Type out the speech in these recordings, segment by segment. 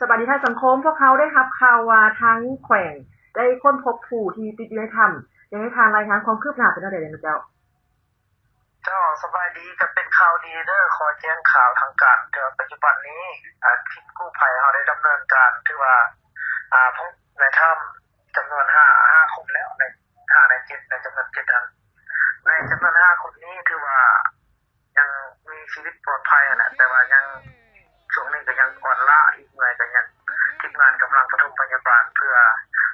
ສະບາຍດີທ່ານສັງຄົມ, ພວກເຮົາໄດ້ຮັບຂ່າວວ່າທາງແຂວງໄດ້ຄົ້ນພົບຜູ້ທີ່ຕິດຢູ່ໃນຖ້ຳ, ຢາກໃຫ້ທ່ານລາຍງານຄວາມຄືບໜ້າເປັນແນວໃດແດ່ເນາະເຈົ້າ? ເຈົ້າ, ສະບາຍດີ, ກໍເປັນຂ່າວດີເດີ, ຂໍແຈ້ງຂ່າວທາງການເທື່ອ. ປັດຈຸບັນນີ້ ອາ ທີມກູ້ໄພເຮົາໄດ້ດຳເນີນການ ຖືວ່າ ອາ ພົບໃນຖ້ຳຈຳນວນຫ້າ ຫ້າຄົນແລ້ວ, ໃນ ຫ້າໃນເຈັດ ໃນຈຳນວນເຈັດນັ້ນ, ໃນຈຳນວນຫ້າຄົນນີ້ ຖືວ່າ ຍັງມີຊີວິດປອດໄພຫັ້ນແຫຼະ, ແຕ່ວ່າຍັງ ຊ່ວງນີ້ກໍຍັງອ່ອນລ້າ, ອີກໜ້ອຍກໍຍັງ ທີມງານກຳລັງປະຖົມພະຍາບານ ເພື່ອ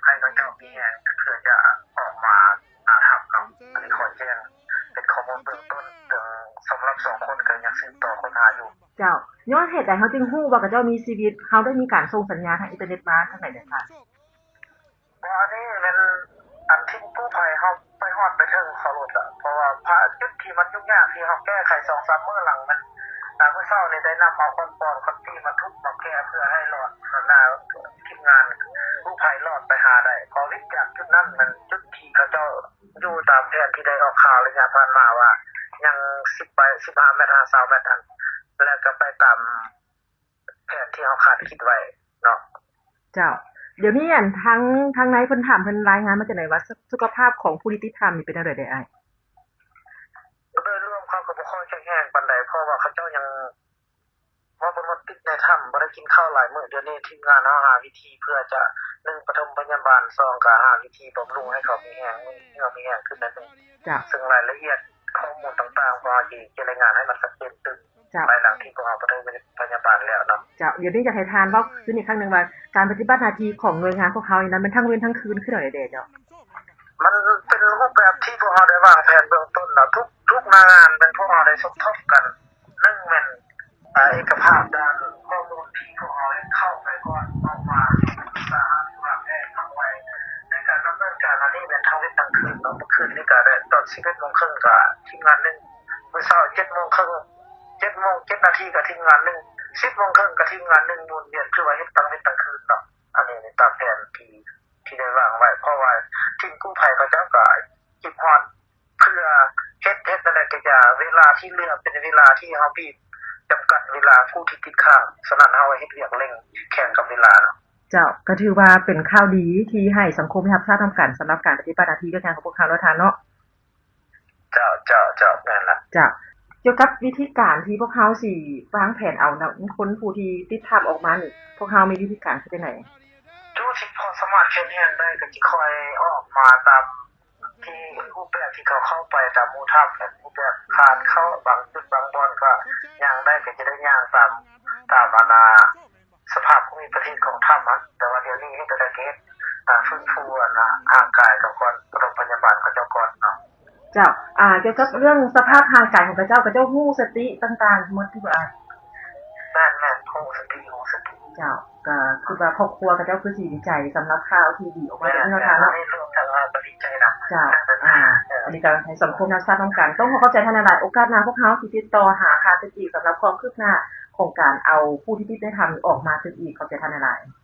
ໃຫ້ເຂົາເຈົ້າມີແຮງ ເພື່ອຈະອອກມາໜ້າຖ້ຳເນາະ. ອັນນີ້ຂໍແຈ້ງເປັນຂໍ້ມູນເບື້ອງຕົ້ນ ເຖິງສຳລັບສອງຄົນກໍຍັງສືບຕໍ່ຄົ້ນຫາຢູ່. ເຈົ້າ, ຍ້ອນເຫດໃດເຮົາຈຶ່ງຮູ້ວ່າເຂົາເຈົ້າມີຊີວິດ? ເຮົາໄດ້ມີການສົ່ງສັນຍານທາງອິນເຕີເນັດມາທາງໃດແດ່ທ່ານ? ບໍ່, ອັນນີ້ແມ່ນ ອັນທີມກູ້ໄພເຮົາໄປຮອດໄປເຖິງເຂົາໂລດລະ, ເພາະວ່າພະ ຈຸດທີ່ມັນຫຍຸ້ງຍາກທີ່ເຮົາແກ້ໄຂສອງສາມມື້ຫຼັງນັ້ນ, ອາ ມື້ເຊົ້ານີ້ໄດ້ນຳເອົາຄ້ອນປອນຄ້ອນຕີມາທຸບມາແກ່ເພື່ອໃຫ້ລອດ ນະ ທີມງານກູ້ໄພລອດໄປຫາໄດ້. ພໍລິບຈາກຈຸດນັ້ນແມ່ນຈຸດທີ່ເຂົາເຈົ້າຢູ່ຕາມແຜນທີ່ໄດ້ອອກຂ່າວໄລຍະຜ່ານມາວ່າ ຍັງສິບໄປ ສິບຫ້າແມັດ ຫາຊາວແມັດຫັ້ນ, ແລ້ວກໍໄປຕາມ ແຜນທີ່ເຮົາຄາດຄິດໄວ້ເນາະ. ເຈົ້າ, ດຽວນີ້ ອັນ ທາງ ທາງນາຍເພິ່ນຖາມ ເພິ່ນລາຍງານມາຈັ່ງໃດວ່າ ສຸ ສຸຂະພາບຂອງຜູ້ທີ່ຕິດຖ້ຳນີ້ເປັນແນວໃດແດ່ອ້າຍ? ໂດຍລວມເຂົາກໍບໍ່ຄ່ອຍແຂງແຮງປານໃດ, ເພາະວ່າເຂົາເຈົ້າຍັງ ເພາະເພິ່ນວ່າຕິດໃນຖ້ຳ ບໍ່ໄດ້ກິນເຂົ້າຫຼາຍມື້. ດຽວນີ້ທີມງານເຮົາຫາວິທີເພື່ອຈະ ໜຶ່ງ ປະຖົມພະຍາບານ, ສອງ ກໍຫາວິທີບຳລຸງໃຫ້ເຂົາມີແຮງ ມີເຫື່ອມີແຮງຂຶ້ນໜ້ອຍໜຶ່ງ. ເຈົ້າ, ເຊິ່ງລາຍລະອຽດຂໍ້ມູນຕ່າງໆ ພວກເຮົາຊິ ຊິລາຍງານໃຫ້ມັນຊັດເຈນຕື່ມ. ເຈົ້າ, ພາຍຫຼັງທີ່ພວກເຮົາປະຖົມພະຍາບານແລ້ວເນາະ. ເຈົ້າ, ດຽວນີ້ຢາກໃຫ້ທ່ານເວົ້າຄືນອີກຄັ້ງໜຶ່ງວ່າ ການປະຕິບັດໜ້າທີ່ຂອງໜ່ວຍງານພວກເຮົານີ້ນະ ແມ່ນທັງເວັນທັງຄືນຄືແນວໃດແດ່ເຈົ້າ? ມັນເປັນຮູບແບບທີ່ພວກເຮົາໄດ້ວາງແຜນເບື້ອງຕົ້ນແລ້ວ, ທຸກ ທຸກໜ້າງານແມ່ນພວກເຮົາໄດ້ສົມທົບກັນ, ໜຶ່ງແມ່ນ ອາ ເອກະພາບດ້ານຂໍ້ມູນທີ່ພວກເຮົາເຮັດເຂົ້າໄປກ່ອນ ອອກມາ ສາມາດວາງແຜນເຂົ້າໄວ້ໃນການດຳເນີນການອັນນີ້ແມ່ນທັງເວັນທັງຄືນເນາະ. ມື້ຄືນນີ້ກໍໄດ້ຕອນສິບເອັດໂມງເຄິ່ງ ກໍທີມງານໜຶ່ງ, ມື້ເຊົ້າເຈັດໂມງເຄິ່ງ ເຈັດໂມງເຈັດນາທີກໍທີມງານໜຶ່ງ, ສິບໂມງເຄິ່ງກໍທີມງານໜຶ່ງ ໝູນວຽນ ຄືວ່າເຮັດທັງເວັນທັງຄືນເນາະ. ອັນນີ້ນີ້ຕາມແຜນທີ່ ທີ່ໄດ້ວາງໄວ້, ເພາະວ່າທີມກູ້ໄພເຂົາເຈົ້າກໍຄິດຮອດ ເພື່ອເຮັດ ເຮັດແນວໃດກໍຢ່າ ເວລາທີ່ເຫຼືອເປັນເວລາທີ່ເຮົາບີບຈຳກັດເວລາຜູ້ທີ່ຕິດຄ້າງ, ສະນັ້ນເຮົາເຮັດວຽກເລັ່ງແຂ່ງກັບເວລາເນາະ. ເຈົ້າ, ກໍຖືວ່າເປັນຂ່າວດີທີ່ໃຫ້ສັງຄົມໄດ້ຮັບຊາບນຳກັນ ສຳລັບການປະຕິບັດໜ້າທີ່ວຽກງານຂອງພວກເຮົາເນາະທ່ານເນາະ. ເຈົ້າ ເຈົ້າ ເຈົ້າ ແມ່ນລະ. ເຈົ້າ, ກ່ຽວກັບວິທີການທີ່ພວກເຮົາຊິວາງແຜນເອົານຳຄົນຜູ້ທີ່ຕິດຖ້ຳອອກມານີ້ ພວກເຮົາມີວິທີການເຮັດຈັ່ງໃດ? ຈຸທີ່ພໍສາມາດເຄື່ອນໄຫວໄດ້ກໍຊິຄ່ອຍອອກມາຕາມ ທີ່ຮູບແບບທີ່ເຂົາເຂົ້າໄປຕາມຮູທຳ ແລະ ຮູບແບບຜ່ານເຂົ້າບາງຈຸດບາງບ່ອນ ກໍຍ່າງໄດ້ກໍຈະໄດ້ຍ່າງຕາມ ຕາມອັນນ່າ ສະພາບພູມິປະເທດຂອງຖ້ຳຫັ້ນ. ແຕ່ວ່າດຽວນີ້ເຮັດແຕ່ເຮັດ ອາ ຟື້ນຟູອັນນ່າ ຮ່າງກາຍເຂົາກ່ອນ ປະຖົມພະຍາບານເຂົາເຈົ້າກ່ອນເນາະ. ເຈົ້າ, ອາ ກ່ຽວກັບເລື່ອງສະພາບຮ່າງກາຍຂອງເຂົາເຈົ້າ, ເຂົາເຈົ້າຮູ້ສະຕິຕ່າງໆໝົດຕິບໍ່ອ້າຍ? ແມ່ນໆ ຮູ້ສະຕິ ຮູ້ສະຕິ. ເຈົ້າ, ກໍຄິດວ່າຄອບຄົວເຂົາເຈົ້າຄືຊິດີໃຈສຳລັບຂ່າວທີ່ດີອອກມາແບບນີ້ເນາະທ່ານເນາະ. ແມ່ນໆ ອັນນີ້ລວມທັງເຮົາກໍດີໃຈນຳ. ເຈົ້າ, ອາ ເອີ ອັນນີ້ກໍໃຫ້ສັງຄົມຮັບຊາບນຳກັນ. ຕ້ອງຂໍຂອບໃຈທ່ານຫຼາຍໆ. ໂອກາດໜ້າພວກເຮົາຊິຕິດຕໍ່ຫາທ່ານຕື່ມອີກ ສຳລັບຄວາມຄືບໜ້າຂອງການເອົາຜູ້ທີ່ຕິດໃນຖ້ຳອອກມາຕື່ມອີກ. ຂອບໃຈທ່ານຫຼາຍໆ.